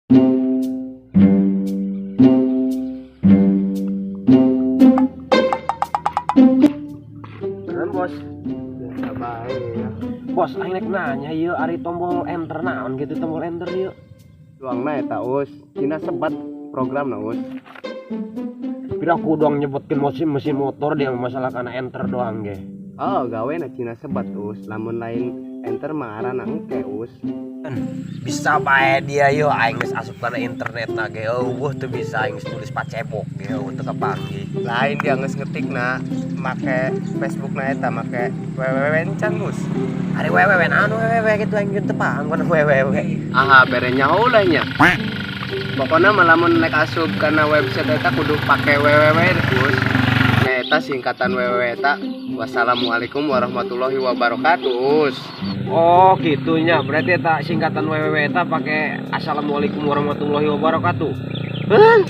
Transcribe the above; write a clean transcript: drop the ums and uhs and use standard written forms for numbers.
Keren, Bos. Biasa bae ya. Bos, aing rek nanya ieu, ari tombol enter naon gitu, tombol enter ieu? Doangna eta, Us. Cina sebat program na, Us. Piraku doang nyebutkeun mesin mesin motor, dia masalah kana enter doang ge. Oh, gawe na cina sebat, Us. Lamun lain enter mah ngaranna engke, Us. Bisa bae dia yo, aing geus asup kana internet na ge euweuh, teu bisa. Aing geus tulis pacebok ge euweuh, teu kapanggih. Lain, dia geus ngetik na make Facebook na eta make www encan, Us. Ari www naon www gitu, aing teu paham kana www. Aha, bere nyaho lah nya. Pokoknya mah lamun nek asup kana website eta kudu pake www, Us. Nya eta singkatan www eta wassalamualaikum warahmatullahi wabarakatuh, Us. Oh, gitunya. Berarti eta singkatan www eta pake assalamualaikum warahmatullahi wabarakatuh. Heuh.